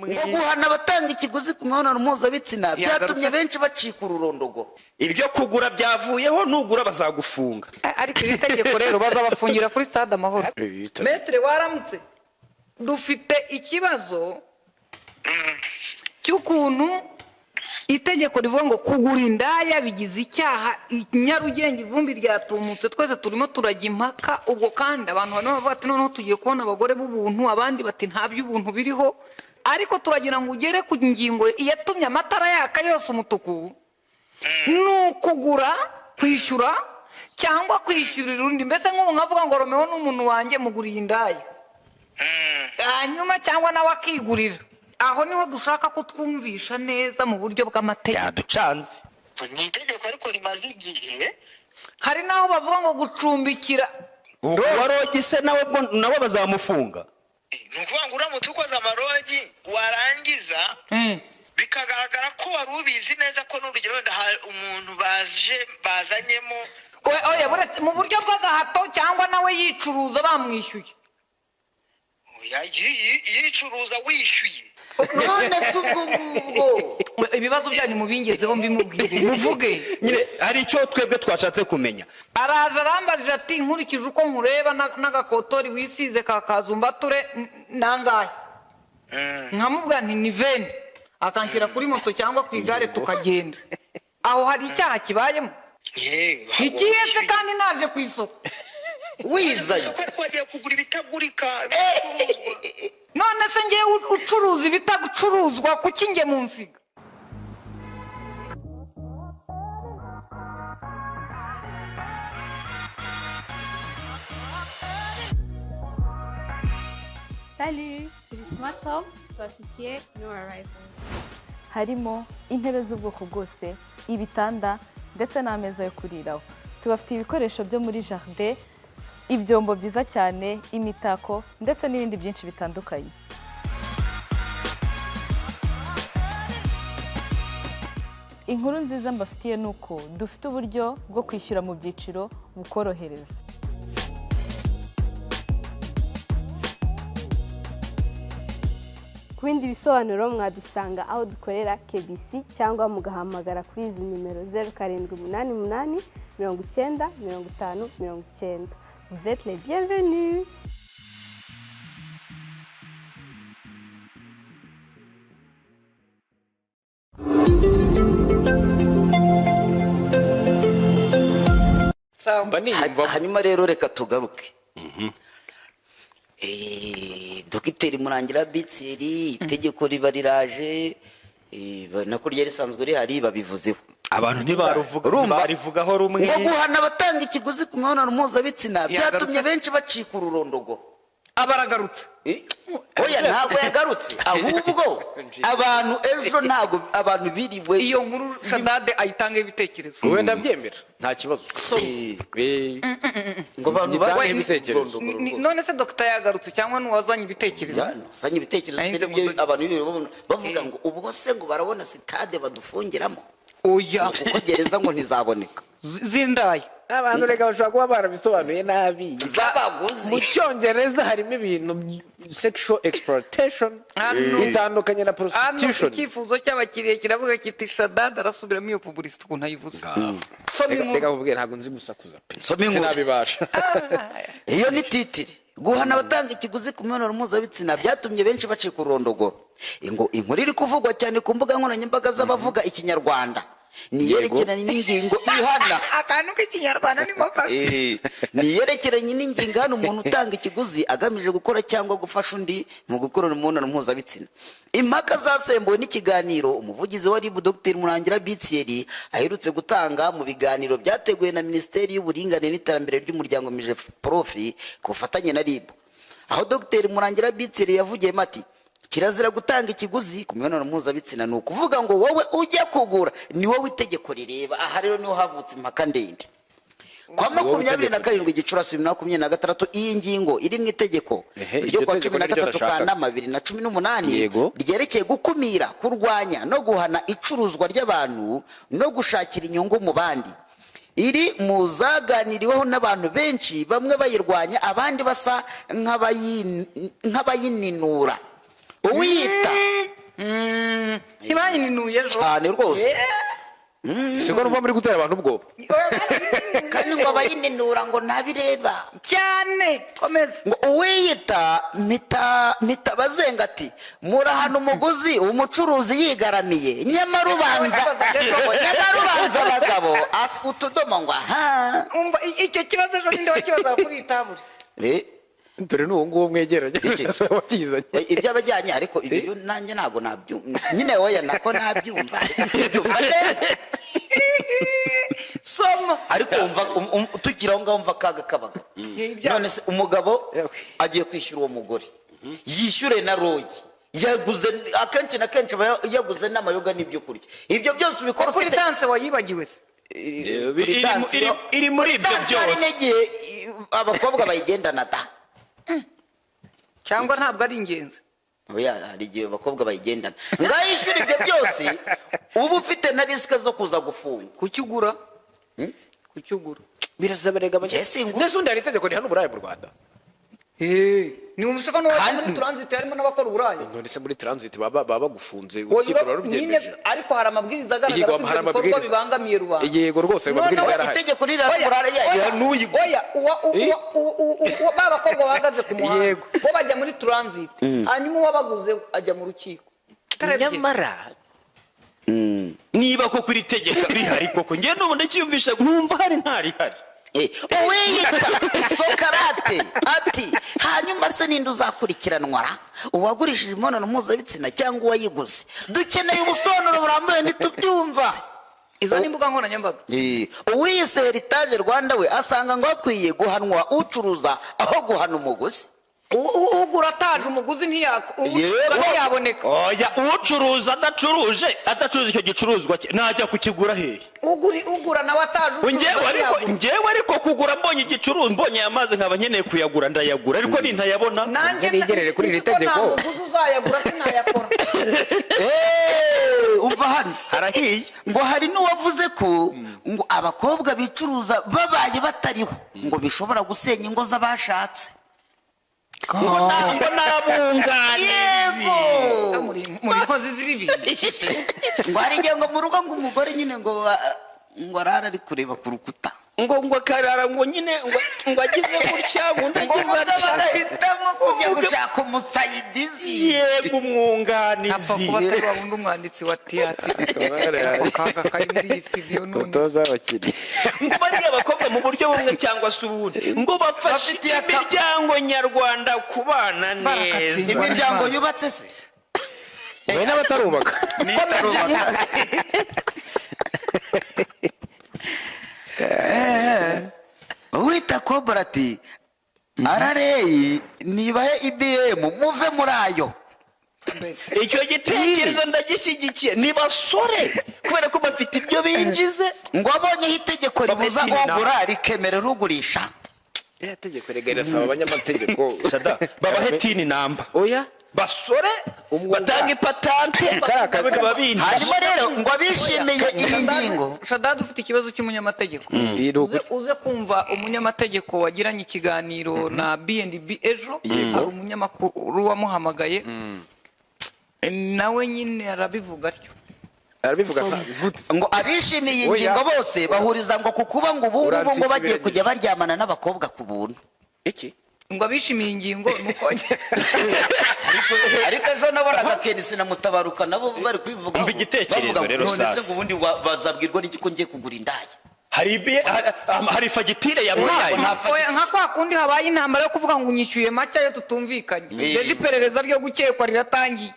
Rumwe. Ngo guhana abatanga ikiguzi ku mibonano mpuzabitsina byatumye benshi bacika ururondogoro. Ibyo kugura byavuyeho, nugura bazagufunga. Ariko iri tegeko rero bazabafungira kuri Stade Amahoro. Maître, waramutse. Dufite ikibazo cy'ukuntu itegeko rivuga ngo kugura indaya bigize icyaha i Nyarugenge. Ivumbi ryatumutse, twese turimo turajya impaka. Ubwo kandi abantu barimo bavuga ati: "Noneho tugiye kubona abagore b'ubuntu", abandi bati: "Nta by'ubuntu biriho". Ariko turagira ngo ugere ku ngingo yatumye amatara yaka yose umutuku. Ni ukugura, kwishyura cyangwa kwishyurira undi. Mbese nk'ubu nkavuga ngo Romeo ni umuntu wanjye, muguriye indaya, hanyuma cyangwa nawe akigurira. Aho niho dushaka kutwumvisha neza mu buryo bw'amategeko. Byaducanze. Ni itegeko ariko rimaze igihe. Hari n'aho bavuga ngo gucumbikira. Uwarogi se nawe bwo nawe bazamufunga? Ni ukuvuga ngo uramutse ukoze amarogi, warangiza bikagaragara ko wari ubizi neza ko, n'urugero, wenda hari umuntu baje bazanyemo. Oya, buretse, mu buryo bw'agahato cyangwa nawe yicuruza bamwishyuye. Oya, yicuruza wishyuye. None se ubwo ngubwo Ibibazo byanyu mubingezeho mbimubwire, muvuge. Nyine hari icyo twebwe twashatse kumenya. Araje arambajije ati: "Nkurikije uko nkureba n'agakotori wisize ka kazumbature, nangahe?" Nkamubwira nti: "Ni 20", akanshyira kuri moto cyangwa ku igare tukagenda. Aho hari icyaha kibayemo? Yewe. Ikihe se kandi naje ku isoko? Wizanye. Isoko, ariko wagiye kugura ibitagurika, ibicuruzwa. None se ngewe ucuruza ibitacuruzwa, kuki nge mu nsiga? Salut, turi Smart Home, tubafitiye new arrivals. Harimo intebe z'ubwoko bwose, ibitanda ndetse n'ameza yo kuriraho. Tubafitiye ibikoresho byo muri jardin, ibyombo byiza cyane, imitako ndetse n'ibindi byinshi bitandukanye. Inkuru nziza mbafitiye ni uko dufite uburyo bwo kwishyura mu byiciro bukorohereza. Ku bindi bisobanuro mwadusanga aho dukorera KBC cyangwa mugahamagara kuri izi nimero: 0788 90 50 90. Vous êtes les bienvenus. Sawa. Mba niyumvamo. Hanyuma rero reka tugaruke. Dogiteri Murangira Bitseri, itegeko riba riraje, nako ryari risanzwe rihari, babivuzeho. Abantu ntibaruvuga. Urumva? Ntibarivugaho rumwe. Ngo guhana abatanga ikiguzi ku mibonano mpuzabitsina byatumye Yagarutse. benshi bacika ururondogoro. Aba aragarutse. Eh? Oya, ntabwo yagarutse, ahubwo abantu ejo ntabwo abantu biriwe. Iyo nkuru Shadade ayitange ibitekerezo. Wowe, ndabyemera, nta kibazo. Ngo abantu Gitange bacitse ibitekerezo. ururondogoro rwose. None se dogita yagarutse cyangwa n'uwazanye ibitekerezo? Ya, azanye ibitekerezo. Nahinze bitari byo. mu Abantu biriwe bavuga ngo ubwo se ngo barabona sitade badufungiramo, Oya. kuko gereza ngo ntizaboneka. Z'indaya. Abantu reka bashobora kuba barabisobanuye nabi. Z'abaguzi. Mu Cyongereza harimo ibintu sexual exploitation bitandukanye na Hano prostitution. icyifuzo cy'abakiriya kiravuga kiti: "Shadade arasubiramo iyo publicité ukuntu ayivuze." Soma inkuru. Reka nkubwire, ntabwo nzi gusakuza pe. Soma inkuru. Sinabibasha. Iyo ni titre: guhana abatanga ikiguzi ku mibonano mpuzabitsina byatumye benshi bacika ururondogoro. Ngo inkuru iri kuvugwa cyane ku mbuga nkoranyambaga z'abavuga Ikinyarwanda ni iyerekeranye n'ingingo ihana Akantu k'Ikinyarwanda ni kabi. Ni iyerekeranye n'ingingo hano umuntu utanga ikiguzi agamije gukora cyangwa gufasha undi mu gukora imibonano mpuzabitsina. Impaka zasembuwe n'ikiganiro umuvugizi wa RIB, Dr Murangira Bitseri, aherutse gutanga mu biganiro byateguwe na Minisiteri y'Uburinganire n'Iterambere ry'Umuryango, MIGEPROF, ku bufatanye na RIB, aho Dr Murangira Bitseri yavugiyemo ati: "Kirazira gutanga ikiguzi ku mibonano mpuzabitsina." Ni ukuvuga ngo wowe ujya kugura ni wowe itegeko rireba. Aha rero niho havutse impaka ndende. Kwa 27 Gicurasi 2026, iyi ngingo iri mu itegeko Ehe, ryo iryo kuwa tegeko cumi na niryo gatatu nashakaga. Kanama 2018 ryerekeye gukumira, kurwanya no guhana icuruzwa ry'abantu no gushakira inyungu mu bandi, iri mu zaganiriweho n'abantu benshi, bamwe bayirwanya, abandi basa nk'abayininura. Uwiyita Barayininuye ejo. Cyane rwose. Siko numva muri gutera abantu ubwoba. Kandi ngo abayininura ngo ntabireba cyane. Komeza. Ngo uwiyita mpita bazenga ati murahana umuguzi umucuruzi yigaramiye, nyamara ubanza abagabo utudomo ngo aha. Umva icyo kibazo ejo ninde wakibazaga kuri iyi tabure? Dore n'uwo nguwo mwegeranye wakizanye. Ibyo abajyanye, ariko ibyo nanjye ntabwo nabyumva nyine. Oya, nako nabyumva, ariko sibyumva neza. Soma. Ariko wumva tukiri aho ngaho, wumva akaga k'abagabo. None se umugabo agiye kwishyura uwo mugore, yishyure na lodge yaguze, akenshi na kenshi aba yaguze n'amayoga n'ibyo kurya, ibyo byose ubikora ufite Quittance wayibagiwe se? Iri muri ibyo Quittance hari byose. n'igihe abakobwa bayigendana da. Cyangwa ntabwo ari ingenzi. Oya, hari igihe abakobwa bayigendana. Ngaho ishyura ibyo byose, uba ufite na risque zo kuza gufunga. Kuki ugura? Kuki ugura? Birazabarega. Njye singura. Ndetse undi hari itegeko rihana uburaya mu Rwanda. Ni umusoko n'uwajya Kandi- muri transit harimo n'abakora uburaya. None se muri transit baba bagufunze, Oya, urukiko ruba nyine, rubyemeje. Ariko hari amabwiriza agaragara Yego, ko hari ibyo bikorwa amabwiriza. bibangamiye rubanda. Yego rwose, ayo mabwiriza Noneho yarahari. Itegeko rirahana Oya, uburaya, oya, n'uyigura. oya, ba bakobwa bahagaze ku muhanda bo bajya muri transit, hanyuma uwabaguze ajya mu rukiko. Utarebye. Nyamara Niba koko iri tegeko rihari koko, njye n'ubu ndacyiyumvisha nkumva hari ntarihari. Uwiyita Sokarate ati hanyuma se ninde uzakurikiranwa ra? Uwagurishije imibonano mpuzabitsina cyangwa uwayiguze? Dukeneye ubusobanuro burambuye, ntitubyumva. Izo ni imbuga nkoranyambaga. Uwiyise Heritage Rwanda we asanga ngo hakwiye guhanwa ucuruza aho guhana umuguzi. Ugura ataje, umuguzi Yego. ntiyaboneka. Oya, ucuruza adacuruje, adacuruza icyo gicuruzwa cye, najya kukigura hehe? Ugura nawe ataje, ucuruza Njyewe ariko ntiyagura. Njyewe ariko kugura mbonye igicuruzwa, mbonye aya mazi nkaba nkeneye kuyagura, ndayagura, ariko nintayabona Nanjye Nze nigerere kuri iri nzi ko nta tegeko. muguzi uzayagura, sinayakora. Umva hano. Harahiye. Ngo hari n'uwavuze ko ngo abakobwa bicuruza babaye batariho ngo bishobora gusenya ingo z'abashatse. Ngo n'abunganizi. Yego. Muri nkozi z'ibibi. Iki se ngo hari igihe ngo mu rugo ngo umugore nyine ngo arara ari kureba ku rukuta. Ngo akarara ngo nyine ngo agize gutya, ngo undi ngo agize umugabo atya. agahitamo kujya gushaka umusayidizi. Yego, Apfa umwunganizi. kuba atari wa wundi umwanditsi wa tiyatire, ako kaga kari muri iyi studio none. Utoza abakinnyi. Ngo bariya abakobwa mu buryo bumwe cyangwa se ubundi ngo bafashe Bafitiye imiryango nyarwanda kubana neza. Barakatsindwa. Imiryango yubatse se? Wowe n'abatarubaka. N'itarubaka. Wita Kobra ati arareyi nibahe ibm muve muri ayo. Mbese Icyo gitekerezo ndagishyigikiye, ni basore kubera ko bafite ibyo binjize. Ngo abonyeho itegeko ribuza Bameze ugura rikemerera ugurisha. Iriya tegeko rega rirasaba abanyamategeko. Babahe TIN number. Oya. Basore, batanga ipatante, babinjije. Hanyuma rero ngo abishimiye iyi ngingo. Shadadi, ufite ikibazo cy'umunyamategeko. Iyi ni ukuri. Uze kumva umunyamategeko wagiranye ikiganiro na B&B ejo. Hari umunyamakuru wamuhamagaye, nawe nyine arabivuga atyo. Arabivuga nka Ngo abishimiye iyi Oya. ngingo bose bahuriza ngo ku kuba ngo ubu ngubu ngo Uransitse bagiye birangije. kujya baryamana n'abakobwa ku buntu. Iki? Ngo abishimiye ingingo nuko Ariko ejo nabonaga Kenisi na Mutabaruka nabo bari kubivugaho. Umva igitekerezo Bavuga ngo, rero none se sasa. ngo ubundi bazabwirwa n'iki ko ngiye kugura indaya? Hari fagitire yampaye. Oya, nka kwa kundi habaye intambara yo kuvuga ngo unyishyuye make ayo tutumvikanye, ejo iperereza ryo gukekwa riratangiye.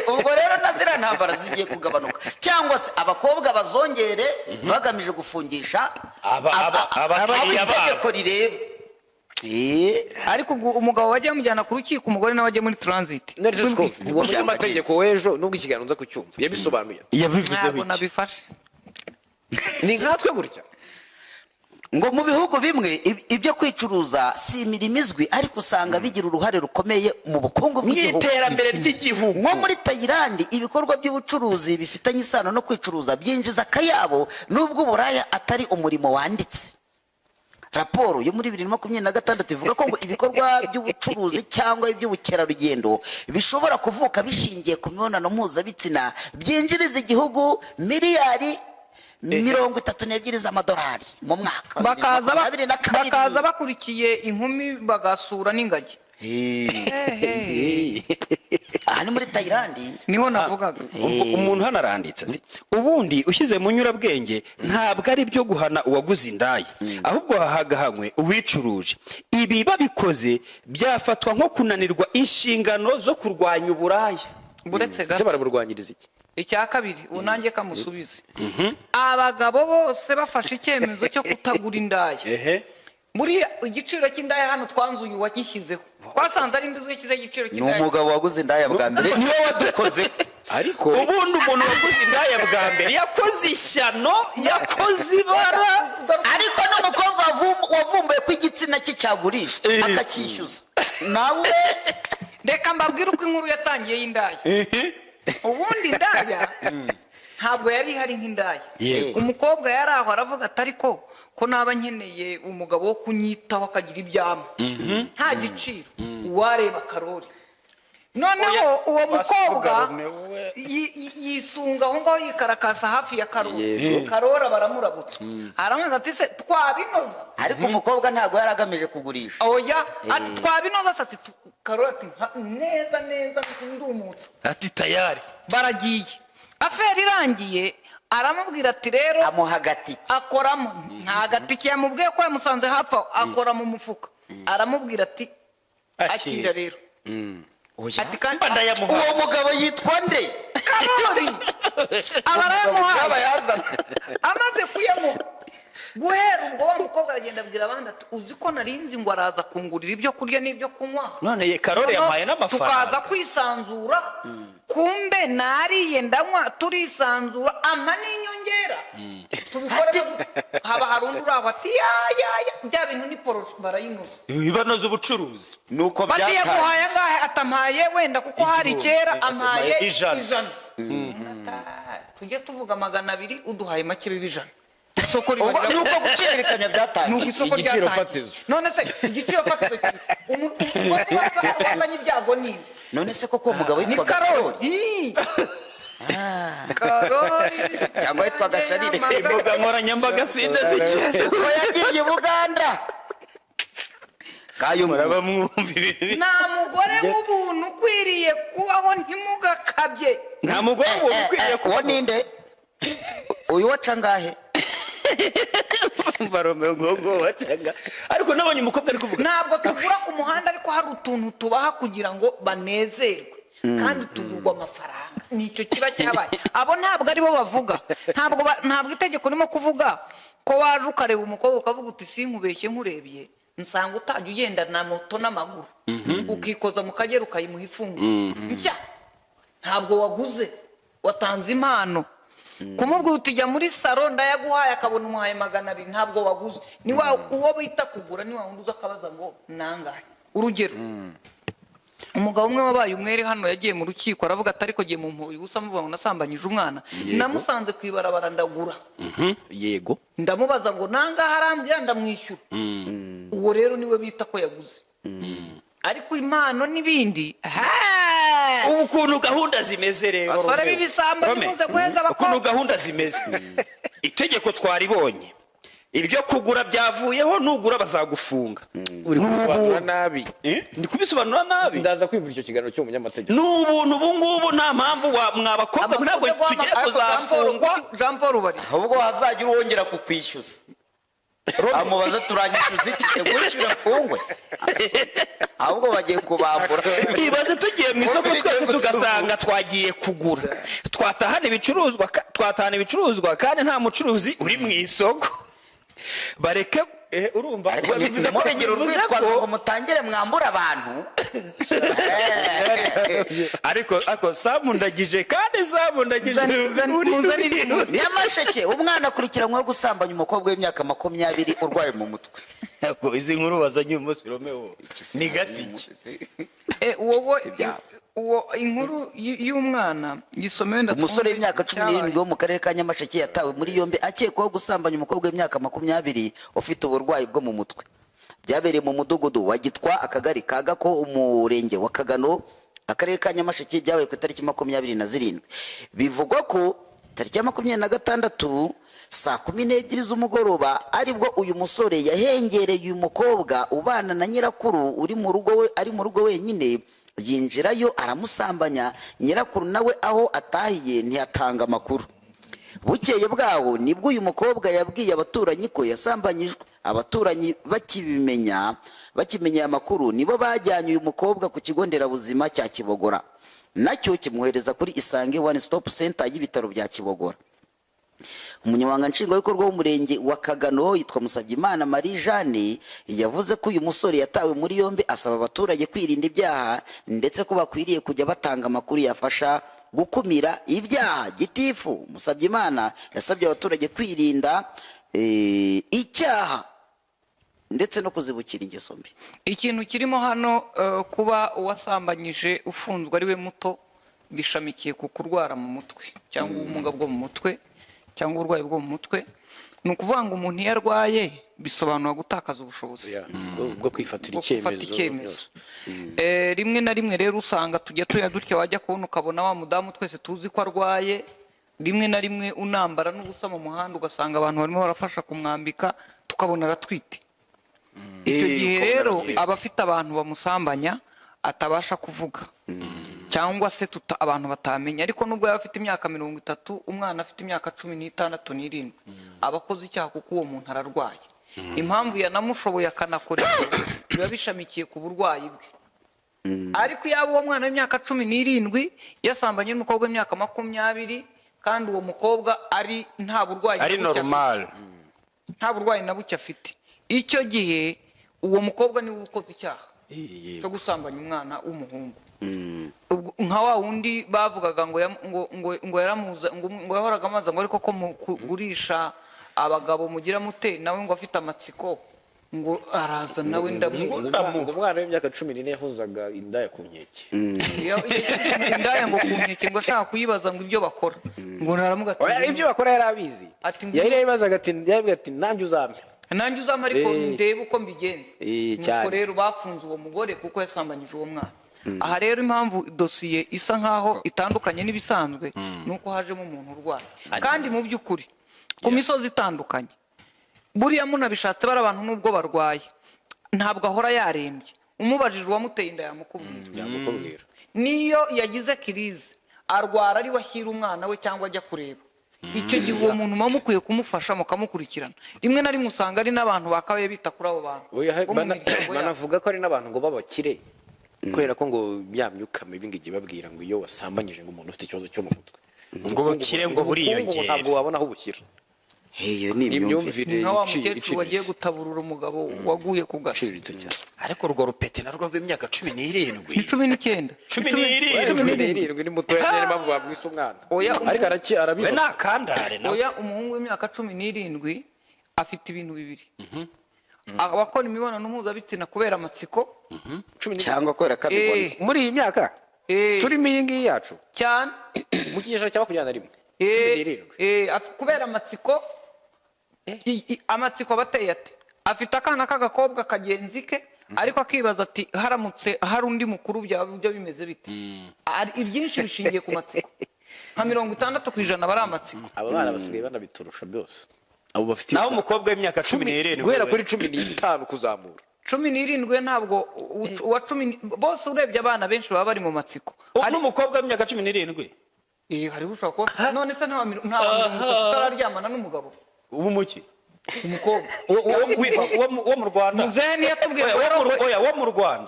Ubwo rero na ziriya ntambara zigiye kugabanuka, cyangwa se abakobwa bazongere bagamije gufungisha Abakiriya abo itegeko babo. rireba. Ariko ubwo umugabo wajya yamujyana ku rukiko, umugore nawe ajya muri transit. Uwo munyamategeko w'ejo, nubwo ikiganiro nza kucyumva, yabisobanuye. Yabivuzeho Ntabwo iki? nabifashe. Ni nkatwe gutya. Ngo mu bihugu bimwe ibyo kwicuruza si imirimo izwi, ariko usanga bigira uruhare rukomeye mu bukungu Mu bw'igihugu. iterambere ry'igihugu. Nko muri Tayilandi, ibikorwa by'ubucuruzi bifitanye isano no kwicuruza byinjiza akayabo, nubwo uburaya atari umurimo wanditse. Raporo yo muri 2026 ivuga ko ngo ibikorwa by'ubucuruzi cyangwa iby'ubukerarugendo bishobora kuvuka bishingiye ku mibonano mpuzabitsina byinjiriza igihugu miliyari 32 z'amadolari mu mwaka wa 2022. Bakaza bakurikiye inkumi bagasura n'ingagi. Aha ni muri Tayilandi niho navugaga. Umuntu hano aranditse ati ubundi ushyize mu nyurabwenge ntabwo ari byo guhana uwaguze indaya, ahubwo hahagahanywe uwicuruje. Ibi babikoze byafatwa nko kunanirwa inshingano zo kurwanya uburaya. Buretse Ese gato, baraburwanyiriza iki? Icya kabiri ubu nanjye kamusubize. Abagabo bose bafashe icyemezo cyo kutagura indaya. Muri igiciro cy'indaya hano twanzuye uwagishyizeho, twasanze ari imbizo yashyizeho igiciro Ni cy'indaya. umugabo waguze indaya bwa mbere, niwe wadukoze. Ariko ubundi umuntu waguze indaya bwa mbere yakoze ishyano, yakoze ibara. Ariko n'umukobwa wavumbuye ko igitsina cye cyagurishwa akacyishyuza nawe. Reka mbabwire uko inkuru yatangiye y'indaya. Ubundi indaya ntabwo yari ihari nk'indaya. Umukobwa yari aho aravuga ati ariko ko naba nkeneye umugabo wo kunyitaho akagira ibyama nta giciro, uwareba Karori. Noneho uwo mukobwa yisunga aho ngaho, yikarakasa hafi ya Karori. Karori baramurabutsa, aramubaza ati se twabinoza? Ariko umukobwa ntabwo yari agamije kugurisha. Oya, ati twabinoza se? Ati Karori ati neza neza ndumutsa. Ati tayari. Baragiye, aferi irangiye, aramubwira ati rero amuha agatike. Akoramo nta gatike yamubwiye ko yamusanze hafi aho, akora mu mufuka, aramubwira ati akira rero. Ati kandi Uwo mugabo yitwa nde? Karori aba arayamuhaye. Amaze kuyamuha, guhera ubwo wa mukobwa aragenda abwira abandi ati uzi ko narinzi ngo araza kungurira ibyo kurya n'ibyo kunywa, None ye Karori yampaye n'amafaranga, tukaza kwisanzura, kumbe nariye ndanywa turisanzura, ampa n'inyongera, tubikore. Haba hari undi uraho ati ya ya ya, bya bintu ni porosho barayinoza. Banoza ubucuruzi. Nuko bati yaguhaye angahe? Atampaye wenda kuko hari kera, ampaye 100. Tujye tuvuga 200, uduhaye make biba 100. Isoko Ubwo ni uko guciririkanya byatangiye. Nuko isoko Igiciro ryatangiye. fatizo. None se igiciro fatizo umukozi wazanye ibyago ni None se koko uwo mugabo ni yitwaga Karori. Karori Cyangwa yitwaga Sharire. Imbuga nkoranyambaga sindazikira. Uko yagiye i Buganda kayo muraba mwumva ibintu. Nta mugore w'ubuntu ukwiriye kubaho, ntimugakabye. Nta mugore w'ubuntu ukwiriye Uwo kubaho. ninde uyu waca ngahe? Baromeo ngo wacanga, ariko nabonye umukobwa ari kuvuga. Ntabwo tugura ku muhanda, ariko hari utuntu tubaha kugira ngo banezerwe, kandi tugurwa amafaranga. Nicyo kiba cyabaye. Abo ntabwo aribo bavuga, ntabwo ntabwo itegeko ririmo kuvuga ko waje ukareba umukobwa ukavuga uti sinkubeshye nkurebye nsanga utajya ugenda na moto n'amaguru, ukikoza mu Kagera ukayimuha ifunguye nshya. Ntabwo waguze, watanze impano. Kumubwira uti jya muri saro ndayaguhaye, akabona umuhaye 200, ntabwo waguze. Ni wa uwo bita kugura ni wa wundi uza akabaza ngo nangahe. Urugero, umugabo umwe wabaye umwere hano yagiye mu rukiko aravuga ati ariko giye mu mpuyi ubusa muvuga ngo nasambanyije umwana, namusanze ku ibarabara ndagura. Yego. Ndamubaza ngo nangahe, arambwira ndamwishyura. Uwo rero niwe bita ko yaguze. Ariko impano n'ibindi, Ubu ukuntu gahunda zimeze rero, Basore Romeo. b'ibisambo, Romeo, nimuze guheza abakobwa. ukuntu gahunda zimeze, itegeko twaribonye, ibyo kugura byavuyeho, nugura bazagufunga. Uri kubisobanura nabi. Ndi kubisobanura nabi. Ndaza kwiyumvira icyo kiganiro cy'umunyamategeko. Ni ubuntu ubu ngubu, nta mpamvu mwa bakobwa ntabwo tugiye kuzafungwa. Jean Paul bari Ahubwo hazagira uwongera kukwishyuza, amubaza turanyishyuza iki? Ngwishyure mfungwe? Ahubwo bagiye kubambura. Ibaze tugiye mu isoko twese tugasanga twagiye kugura, twatahana ibicuruzwa, twatahana ibicuruzwa kandi nta mucuruzi uri mu isoko. Bareke, urumva bivuze ko Mubigire bivuze urwitwazo ko ngo mutangire mwambure abantu. Ariko samundagije kandi samundagije. Nyamasheke, umwana akurikiranyweho gusambanya umukobwa w'imyaka 20 urwaye mu mutwe. Ntabwo izi nkuru wazanye uyu munsi, Romeo, ni gatike. Wowe Uwo inkuru y'umwana yisomewe ndatumva. Umusore w'imyaka 17 wo mu karere ka Nyamasheke yatawe muri yombi akekwaho gusambanya umukobwa w'imyaka 20 ufite uburwayi bwo mu mutwe. Byabereye mu mudugudu wa Gitwa, akagari ka Gako, umurenge wa Kagano, akarere ka Nyamasheke. Byabaye ku itariki 27. Bivugwa ko tariki ya 26 saa 12 z'umugoroba aribwo uyu musore yahengereye uyu mukobwa ubana na nyirakuru uri mu rugo we, ari mu rugo wenyine, yinjirayo aramusambanya. Nyirakuru nawe aho atahiye ntiyatanga amakuru. Bukeye bwaho nibwo uyu mukobwa yabwiye abaturanyi ko yasambanyijwe. Abaturanyi bakibimenya, bakimenya aya makuru, nibo bajyanye uyu mukobwa ku kigo nderabuzima cya Kibogora, nacyo kimwohereza kuri Isange One Stop Center y'ibitaro bya Kibogora. Umunyamabanga nshingwabikorwa w'umurenge wa Kagano yitwa Musabyimana Marie Jeanne yavuze ko uyu musore yatawe muri yombi, asaba abaturage kwirinda ibyaha ndetse ko bakwiriye kujya batanga amakuru yafasha gukumira ibyaha. Gitifu Musabyimana yasabye abaturage kwirinda icyaha ndetse no kuzibukira ingeso mbi. Ikintu kirimo hano, kuba uwasambanyije ufunzwe ari we muto, bishamikiye ku kurwara mu mutwe cyangwa ubumuga bwo mu mutwe cyangwa uburwayi bwo mu mutwe. Ni ukuvuga ngo umuntu iyo arwaye bisobanura gutakaza ubushobozi Yeah, bwo kwifatira bwo gufata icyemezo. icyemezo. Rimwe na rimwe rero usanga tujya turya dutya, wajya kubona ukabona wa mudamu twese tuzi ko arwaye, rimwe na rimwe unambara n'ubusa mu muhanda, ugasanga abantu barimo barafasha kumwambika, tukabona aratwite. Icyo gihe ukabona rero aratwite. Aba afite abantu bamusambanya atabasha kuvuga cyangwa se tuta abantu batamenya. Ariko nubwo yaba afite imyaka 30, umwana afite imyaka 16 n'irindwi, aba akoze icyaha kuko uwo muntu ararwaye. Impamvu yanamushoboye akanakora ibyo, biba bishamikiye ku burwayi bwe. Ariko iyo uwo mwana w'imyaka 17 yasambanye n'umukobwa w'imyaka 20, kandi uwo mukobwa ari nta burwayi ari na buke afite, normal, nta burwayi na buke afite, icyo gihe uwo mukobwa niwe ukoze icyaha cyo gusambanya umwana w'umuhungu. Ubwo nka wa wundi bavugaga ngo ngo yaramuza, ngo yahoraga amaza ngo ariko ko mukugurisha abagabo mugira mute, nawe ngo afite amatsiko ngo araza nawe ndamwibuka. Ngo umwana w'imyaka 14 yahuzaga indaya ku nkeke. Indaya ngo ku nkeke, ngo ashaka kuyibaza ngo ibyo bakora, ngo naramuga ati Oya, ibyo bakora yari abizi. Ati Yari yabibazaga ati, yarabwira ati nanjye uzampe. Nanjye uzampa ariko ndebe uko mbigenza. Nuko Cyane. rero bafunze uwo mugore kuko yasambanyije uwo mwana. Aha rero impamvu dosiye isa nkaho itandukanye n'ibisanzwe ni uko hajemo umuntu urwaye. Kandi mu by'ukuri ku misozi itandukanye buriya munabishatse bari abantu nubwo barwaye ntabwo ahora yarembye. Umubajije uwamuteye inda yamukubwira. Yamukubwira. Niyo yagize kirize arwara ari we ashyira umwana we cyangwa ajya kureba. Icyo gihe uwo muntu muba mukwiye kumufasha mukamukurikirana. Rimwe na rimwe usanga ari n'abantu bakabaye bita kuri abo bantu Oya, bo mu miryango yabo. Banavuga ko ari n'abantu ngo b'abakire, kubera ko ngo ya myuka mibi ngo ijya ibabwira ngo iyo wasambanyije ngo umuntu ufite ikibazo cyo mu mutwe, Ngo ubukire ngo ubukungu buriyongera. ntabwo wabona aho ubushyira. Iyo ni imyumvire. Imyumvire Nka wa mukecuru wagiye iciriritse. gutaburura umugabo waguye ku gasi. Iciriritse cyane. Ariko urwo rupeti narwo rw'imyaka 17. Ni 19. 17. 17 ni mutoya, niyo mpamvu bamwise umwana. Oya, ariko We arabibaza. ni akandare nawe. Oya, umuhungu w'imyaka 17 afite ibintu bibiri: abakora imibonano mpuzabitsina kubera amatsiko Cyangwa kubera ko abibona. Muri iyi myaka turimo, iyi ngiyi yacu, cyane. Mu kinyejana cya 21, 17. Kubera amatsiko. Amatsiko aba ateye ate? Afite akana k'agakobwa kagenzi ke, ariko akibaza ati haramutse hari undi mukuru byaba byo bimeze bite? Ibyinshi bishingiye ku matsiko, nka 60% aba ari amatsiko. Aba bana basigaye banabiturusha byose, abo bafite Naho umukobwa w'imyaka 17 guhera kuri 15 kuzamura. 17 ntabwo uwa cumi bose urebye abana benshi baba bari mu matsiko. N'umukobwa w'imyaka 17. Hariho ushobora kuba none se nta wa 30 utararyamana n'umugabo. Ubu muki? Umukobwa. Wo mu Rwanda. Muzehe ntiyatubwiye Oya, ko wo mu yarongoye. Oya, wo mu Rwanda.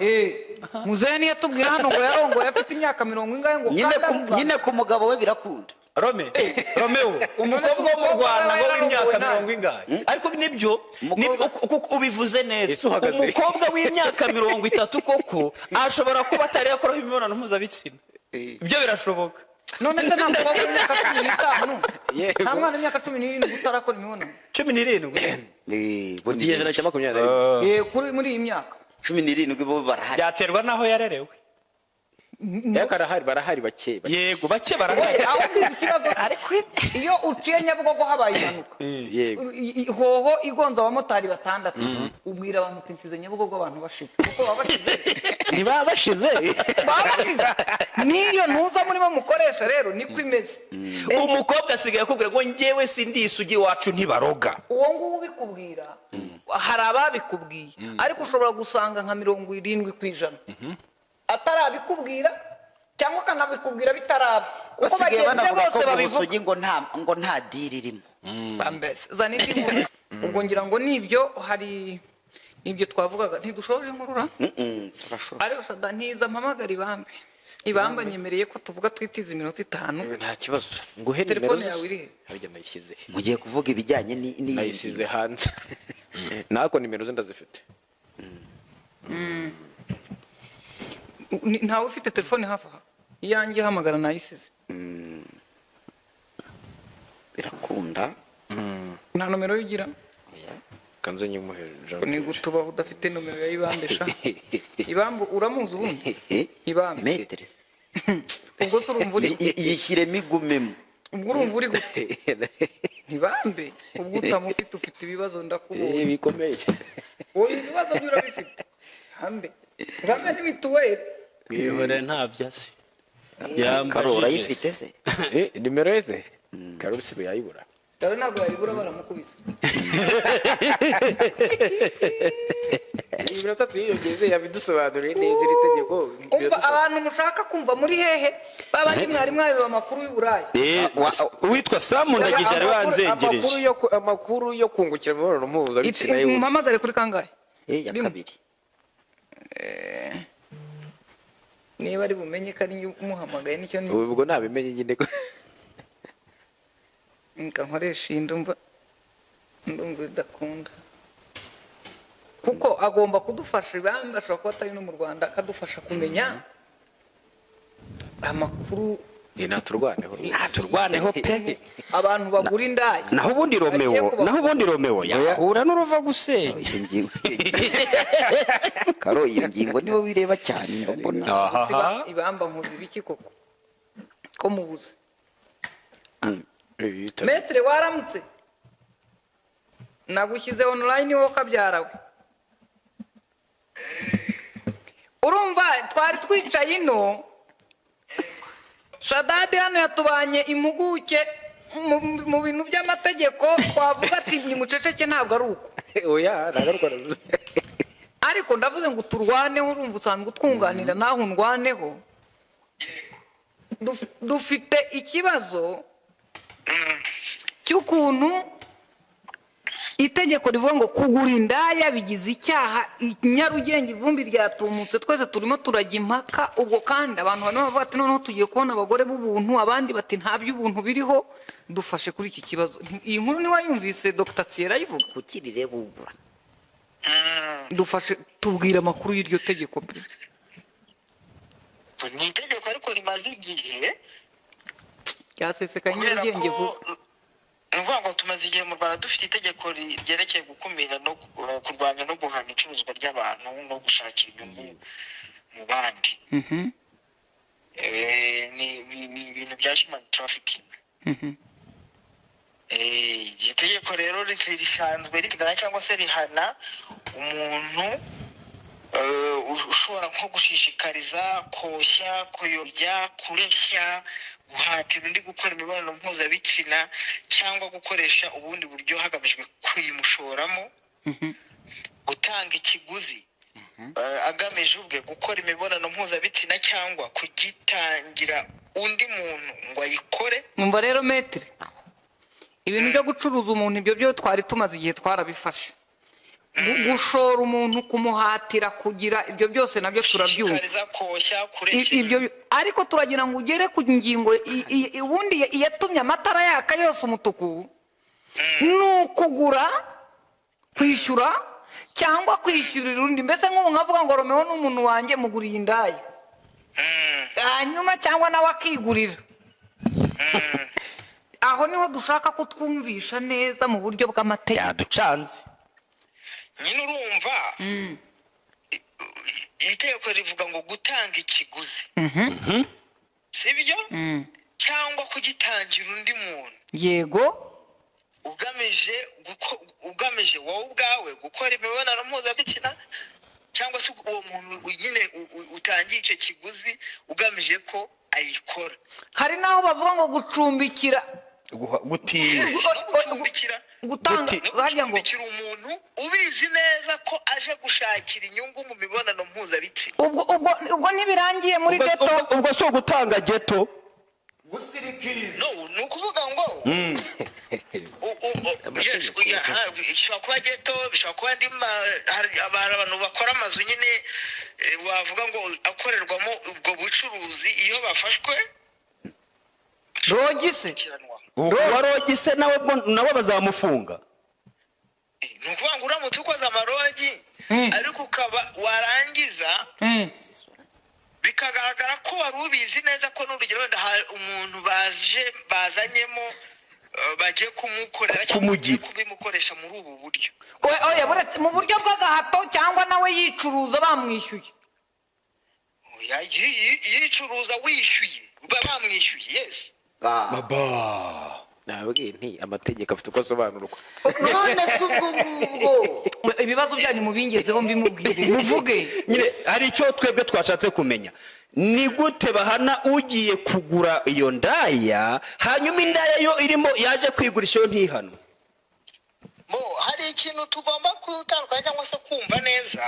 Muzehe ntiyatubwiye hano ngo yarongoye afite imyaka mirongo ingahe ngo Nyine kandi ari nyine ku mugabo we birakunda. Romeo, umukobwa wo mu umukobwa Rwanda ngo we w'imyaka yarongowe nawe. mirongo ingahe, ariko nibyo kuko ubivuze neza. Ese uhagaze? Umukobwa w'imyaka 30 koko ashobora kuba atari yakoraho imibonano mpuzabitsina, ibyo birashoboka. None se nta mukobwa w'imyaka 15, Yego. nta mwana w'imyaka 17 utarakora imibonano? 17. Bo ni Ikinyejana cya 21. Kuri muri iyi myaka. 17 bo barahari. Byaterwa n'aho yarerewe. Ariko arahari, barahari bake. Yego, bake barahari. Aho ngize ikibazo, iyo uciye Nyabugogo habaye impanuka, Yego. Hoho igonze abamotari batandatu, ubwira abantu uti nsize Nyabugogo abantu bashize, kuko baba bashize. Ntibaba bashize. Baba bashize. Niyo ntuza murimo mukoresha rero niko imeze. Umukobwa asigaye akubwira ngo njyewe sindi isugi, iwacu ntibaroga. Uwo nguwo ubikubwira, hari ababikubwiye, ariko ushobora gusanga nka 70% atarabikubwira cyangwa akanabikubwira bitaraba, kuko Basigaye bagenzi be banavuga ko bose mu babivuga. busugi ngo nta deal irimo. Mbese zana indi nkuru. Ubwo ngira ngo nibyo, hari nibyo twavugaga, ntidushoje inkurura. Turashobora. Ariko sada ntiza mpamagara Ibambe. Ibamba nyemereye ko tuvuga twitiza iminota 5. Nta kibazo, nguhe nimero Telefone ze. yawe iri he? Harya nayishyize he? Mugiye kuvuga ibijyanye n'iyi Nayisize hanze, nako nimero ze ndazifite. Ntawe ufite telefone hafi aha? Iyanjye ihamagara nayisize. Birakunda. Nta nomero yo ugira? Oya. Kanze nyimuhe Jean. Ni gutubaho udafite nomero ya Ibambe sha. Ibambe uramuzi ubundi? Eh? Ibambe. Metere. Ubwo se urumva uri Yishyiremo igumemo. Ubwo urumva uri gute? Ntibambe ubwo utamufite, ufite ibibazo. Ndakubonye. Bikomeye. Wowe ibibazo byo urabifite. Hambe ngambe ni mituweli. Mwihore, ntabyo azi. Karo Yambajije. urayifite se? Eh, nimero ye se Karoli sibo yayibura. Rero ntabwo yayibura, baramukubise. Iminota tuyiyongeze, yabidusobanuriye neza iri tegeko. Umva, abantu mushaka kumva muri hehe? Babandi mwari mwabiba amakuru y'Uburayi. Uwitwa Samu Ndagije ari wanzengereje. Amakuru yo kungukira mu mibonano mpuzabitsina y'ubu. Mumpamagare kuri kangahe? Ya Rimwe. kabiri. Niba ari bumenye ko ari njye umuhamagaye, nicyo ni. Ubwo nabimenye nyine ko Reka nkoresha iyi, ndumva idakunda, kuko agomba kudufasha. Ibamba ashobora kuba atari no mu Rwanda, akadufasha kumenya amakuru. Naturwaneho. Naturwaneho pe. Abantu bagura indaya. Naho ubundi Bagiye Romeo, naho ubundi Romeo yahura n'uruva gusenya. Iyo ngingo, Karo, iyo ngingo niwe wireba cyane mba mbona. Siba- Ibamba nkuzi ibiki koko ko mubuze? Metere, waramutse? Nagushyize online wowe kabyarawe. Urumva twari twicaye ino, Shadadi hano yatubanye impuguke mu bintu by'amategeko, twavuga ati nimuceceke, ntabwo ari uko. Oya, nagaruka navuze. Ariko ndavuze ngo turwaneho, urumva usanzwe utwunganira, naho undwaneho. Dufite ikibazo cy'ukuntu itegeko rivuga ngo kugura indaya bigize icyaha i Nyarugenge, ivumbi ryatumutse, twese turimo turajya impaka. Ubwo kandi abantu barimo bavuga ati noneho tugiye kubona abagore b'ubuntu, abandi bati nta by'ubuntu biriho. Dufashe kuri iki kibazo. Iyi nkuru ntiwayumvise Dr Thierry ayivuga? Kuki rireba ugura? Dufashe, tubwire amakuru y'iryo tegeko pe. Ni itegeko ariko rimaze igihe. Ryasesekaye Kubera Nyarugenge ko vuba. Ni ukuvuga ngo tumaze igihe mu Rwanda dufite itegeko ryerekeye gukumira no kurwanya no guhana icuruzwa ry'abantu no gushakira inyungu mu bandi. Ni ibintu bya human trafficking. Iryo tegeko rero risanzwe riteganya cyangwa se rihana umuntu ushobora nko gushishikariza, koshya, kuyobya, kureshya, guhatira undi gukora imibonano mpuzabitsina cyangwa gukoresha ubundi buryo hagamijwe kuyimushoramo, gutanga ikiguzi agamije ubwe gukora imibonano mpuzabitsina cyangwa kugitangira undi muntu ngo ayikore. Umva rero metere, ibintu byo gucuruza umuntu, ibyo byo twari tumaze igihe twarabifashe. Gushora umuntu, kumuhatira kugira ibyo byose nabyo turabyumva. Gushishikariza, koshya, kureshya. Ibyo ariko turagira ngo ugere ku ngingo ubundi iyatumye amatara yaka yose umutuku, ni ukugura, kwishyura cyangwa kwishyurira undi. Mbese nk'ubu nkavuga ngo Romeo ni umuntu wanjye, muguriye indaya, hanyuma cyangwa nawe akigurira. Aho niho dushaka ko twumvisha neza mu buryo bw'amategeko. Yaducanze. Nyine urumva Itegeko rivuga ngo gutanga ikiguzi, sibyo, cyangwa kugitangira undi muntu ugamije wowe ubwawe gukora imibonano mpuzabitsina, cyangwa se uwo muntu nyine utangiye icyo kiguzi ugamije ko ayikora. Hari n'aho bavuga ngo gucumbikira, gutiza, gucumbikira, gutanga, harya ngo gucumbikira umuntu ubizi neza ko aje gushakira inyungu mu mibonano mpuzabitsina. Ubwo ntibirangiye muri geto. Ubwo si ugutanga geto. No, ni ukuvuga ngo yes, bishobora kuba geto, bishobora kuba andi hari abantu bakora amazu nyine, wavuga ngo akorerwamo ubwo bucuruzi, iyo bafashwe Rogise. gukurikiranwa. Uwarogise nawe bwo nawe bazamufunga. Ni ukuvuga ngo uramutse ukoze amarogi, ariko ukaba warangiza bikagaragara ko wari ubizi neza ko, n'urugero, wenda hari umuntu baje bazanyemo, bagiye kumukorera cyangwa Kumugira. bagiye kubimukoresha muri ubu buryo. Oya, buretse mu buryo bw'agahato cyangwa nawe yicuruza bamwishyuye. Oya, yicuruza wishyuye, bamwishyuye, yes. Baba. Nababwiye nti amategeko afite uko asobanurwa. None se ubwo ngubwo Ibibazo byanyu mubingezeho mbimubwire, muvuge. Nyine hari icyo twebwe twashatse kumenya: ni gute bahana ugiye kugura iyo ndaya, hanyuma indaya yo irimo yaje kwigurisha yo ntihanwe? Bo, hari ikintu tugomba gutandukanya cyangwa se kumva neza.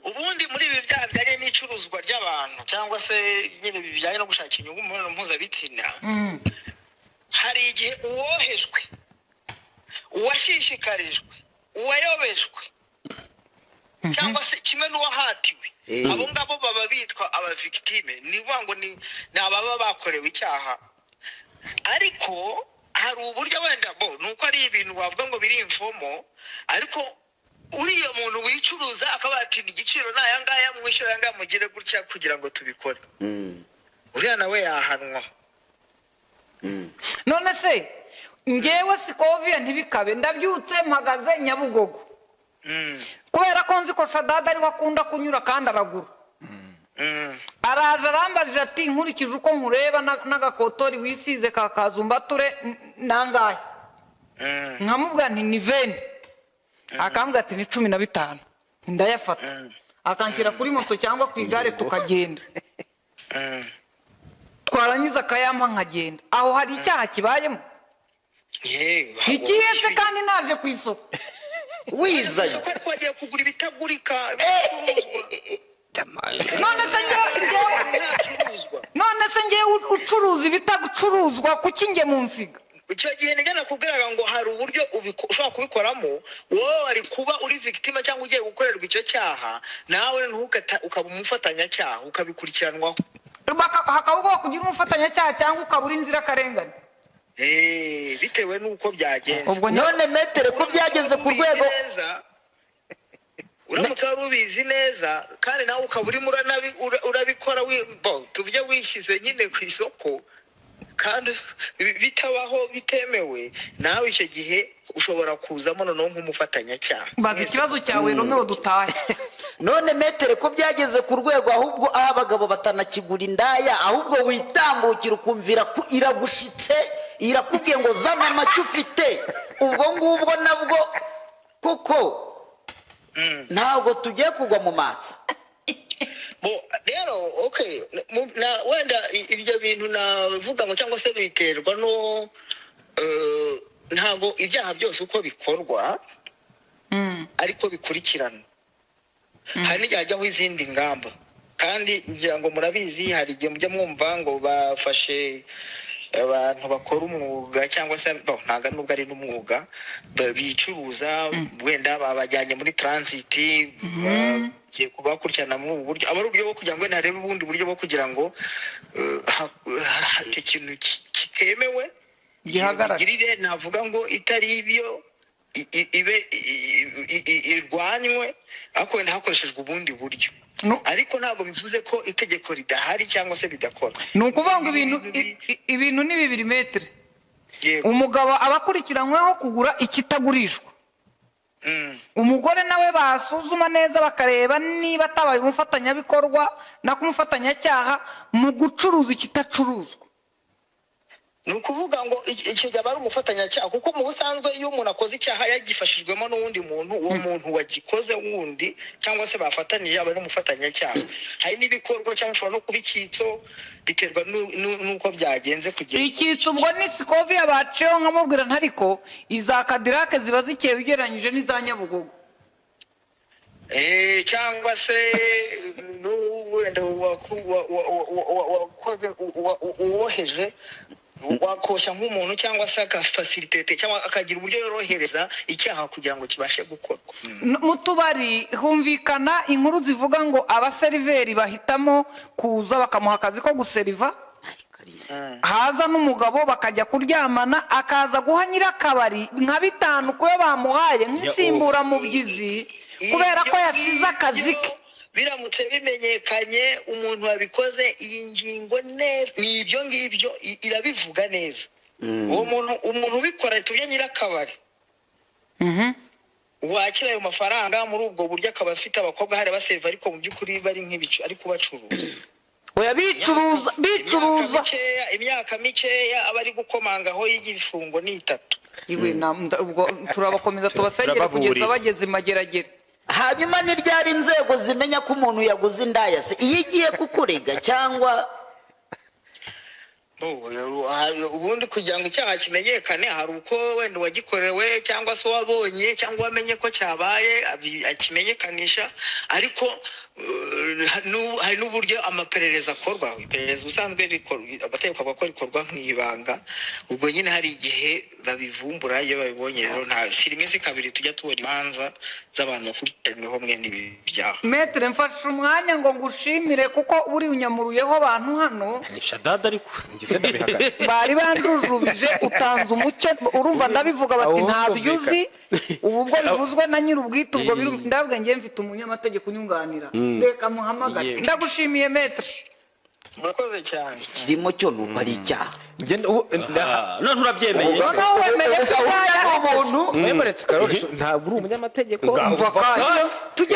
Ubundi muri ibi byaha bijyanye n'icuruzwa ry'abantu, cyangwa se nyine bijyanye no gushaka inyungu mu mibonano mpuzabitsina, hari igihe uwohejwe, uwashishikarijwe, uwayobejwe, cyangwa se kimwe n'uwahatiwe, abo ngabo baba bitwa aba victime, ni ukuvuga ngo ni ababa bakorewe icyaha. Ariko hari uburyo wenda bo ni uko ari ibintu wavuga ngo biri informal, ariko uriya muntu wicuruza akaba ati: "Igiciro ni aya ngaya, mwishyura aya ngaya, mugire gutya kugira ngo tubikore," uriya nawe yahanwa. None se ngewe Sikoviya, ntibikabe, ndabyutse mpagaze Nyabugogo, kubera ko nzi ko Shadada ariho akunda kunyura kandi aragura, araje arambajije ati: "Nkurikije uko nkureba n'agakotori wisize ka kazumbature, nangahe?" Nkamubwira nti: "Ni 20." Akambwira ati: "Ni 15." Ndayafata, akanshyira kuri moto cyangwa ku igare, tukagenda, twarangiza akayampa nkagenda. Aho hari icyaha kibayemo? Yewe. Ikihe se kandi naje ku isoko? Wizanye. Isoko, ariko wagiye kugura ibitagurika, ibicuruzwa. None se Ntacuruzwa. None se ngewe ucuruza ibitacuruzwa, kuki nge mu nsiga? Icyo gihe nibyo nakubwiraga ngo hari uburyo ushobora kubikoramo, wowe wari kuba uri victime cyangwa ugiye gukorerwa icyo cyaha, nawe ukaba umufatanyacyaha, ukabikurikiranwaho. Hakaba ubwo kugira umufatanyacyaha cyangwa ukaba uri inzirakarengane. Bitewe n'uko byagenze. Ubwo None maître, ko byageze ku rwego Uramutse wari ubizi neza kandi nawe ukaba urimo urabikora, tuvuge wishyize nyine ku isoko kandi bitabaho, bitemewe, nawe icyo gihe ushobora kuzamo noneho nk'umufatanyacyaha. Baza ikibazo cyawe, Romeo, dutahe. None maître, ko byageze ku rwego ahubwo aho abagabo batanakigura indaya, ahubwo witambukira ukumvira ko iragushitse, irakubwiye ngo zana amacyo ufite, ubwo ngubwo nabwo kuko ntabwo tugiye kugwa mu matsa? Bo rero, okay, wenda ibyo bintu navuga ngo cyangwa se biterwa no ntabwo ibyaha byose uko bikorwa ariko bikurikirana. Hari n'igihe hajyaho izindi ngamba, kandi ngira ngo murabizi, hari igihe mujya mwumva ngo bafashe abantu bakora umwuga cyangwa se bo, ntabwo nubwo ari n'umwuga, bicuruza, wenda babajyanye muri transit, bagiye kubakurikirana muri ubu buryo. Aba ari uburyo bwo kugira ngo wenda harebe ubundi buryo bwo kugira ngo icyo kintu kitemewe Gihagarare. Imigirire navuga ngo itari ibyo ibe irwanywe, ariko wenda hakoreshejwe ubundi buryo. No. Ariko ntabwo bivuze ko itegeko ridahari cyangwa se bidakora. Ni ukuvuga ngo ibintu ibintu ni bibiri, maître. Yego. Umugabo aba akurikiranyweho kugura ikitagurishwa. Umugore nawe basuzuma neza bakareba niba atabaye umufatanyabikorwa na kumufatanyacyaha mu gucuruza ikitacuruzwa. Ni ukuvuga ngo icyo gihe aba ari umufatanyacyaha, kuko mu busanzwe iyo umuntu akoze icyaha yagifashijwemo n'uwundi muntu, uwo muntu wagikoze wundi cyangwa se bafatanije aba ari umufatanyacyaha. Hari n'ibikorwa cyangwa ushobora no kuba icyitso, biterwa n'uko byagenze kugira icyitso. Ubwo ni Sikoviya baciyeho nkamubwira ntariko iza Kadirake ziba zikeye ugereranyije n'iza Nyabugogo. Cyangwa se wenda wakoze uwoheje wakoshya nk'umuntu cyangwa se agafasilitete cyangwa akagira uburyo yorohereza icyaha kugira ngo kibashe gukorwa. Mu tubari humvikana inkuru zivuga ngo abaseriveri bahitamo kuza bakamuha akazi ko guseriva, haza n'umugabo bakajya kuryamana, akaza guha nyirakabari nka 5 kuyo bamuhaye nk'insimburamubyizi kubera ko yasize akazi ke. Biramutse bimenyekanye umuntu wabikoze, iyi ngingo neza ni ibyo ngibyo irabivuga neza. Uwo muntu, umuntu ubikora tubye nyirakabari wakira ayo mafaranga muri ubwo buryo, akaba afite abakobwa hari baseriva ariko mu by'ukuri bari nk'ibicu ariko bacuruza. Oya, bicuruza. Imyaka mikeya aba ari gukomangaho y'igifungo ni 3. Iwe ubwo turabakomeza tubasengere kugeza bageze mageragere. Hanyuma ni ryari inzego zimenya ko umuntu yaguze indaya se iyo igiye kukurega cyangwa ubundi kugira ngo icyaha kimenyekane hari uko wenda uwagikorewe cyangwa se uwabonye cyangwa uwamenye ko cyabaye akimenyekanisha, ariko hari n'uburyo amaperereza akorwa. Iperereza ubusanzwe amategeko avuga ko rikorwa mu ibanga, ubwo nyine hari igihe babivumbura iyo babibonye. Rero nta si rimwe si kabiri tujya tubona imanza z'abantu bakurikiranyweho mwene ibi byaha. Metre, mfashe umwanya ngo ngushimire kuko buri unyamuruyeho abantu hano. Ni Shadada ariko bari bandujubije, utanze umucyo. Urumva ndabivuga bati ntabyo uzi, ubu ubwo bivuzwe na nyir'ubwite ubwo ndabwe ngiye mfite umunyamategeko unyunganira, reka muhamagare. Ndagushimiye Metre, murakoze cyane. Ikirimo cyo nuko ari icyaha. None urabyemeye? Noneho wemeye ko umuntu mwemeretse Karoli, ntabwo uri umunyamategeko.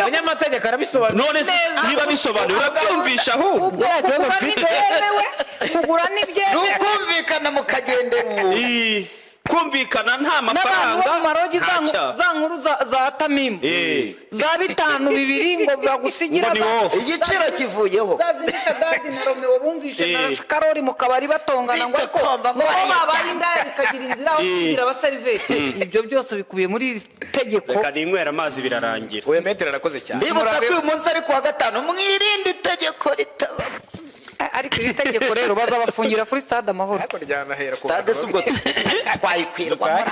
Umunyamategeko arabisobanura none niba bisobanuye urabyumvisha ahubwo. Kugura ntibyemewe, ni ukumvikana mukagendera ubu kumvikana nta mafaranga za nkuru za Tamimu za 5 2 ngo bagusigira igiciro kivuyeho. Za zindi Shadadi na Romeo bumvishe na Karoli mu kabari batongana ngo ariko babaye indaya bikagira inzira aho kugira abaseriveri. Ibyo byose bikubiye muri iri tegeko. Reka ninywera amazi birarangira. Oya Metre arakoze cyane. Mbibutsa ko uyu munsi ari kuwa 5, mwirinde itegeko ritaba. Ariko iri tegeko rero bazabafungira kuri Stade Amahoro. Stade si ubwo twayikwirwa.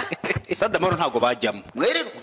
Stade Amahoro ntabwo bajyamo. Mwirirwa.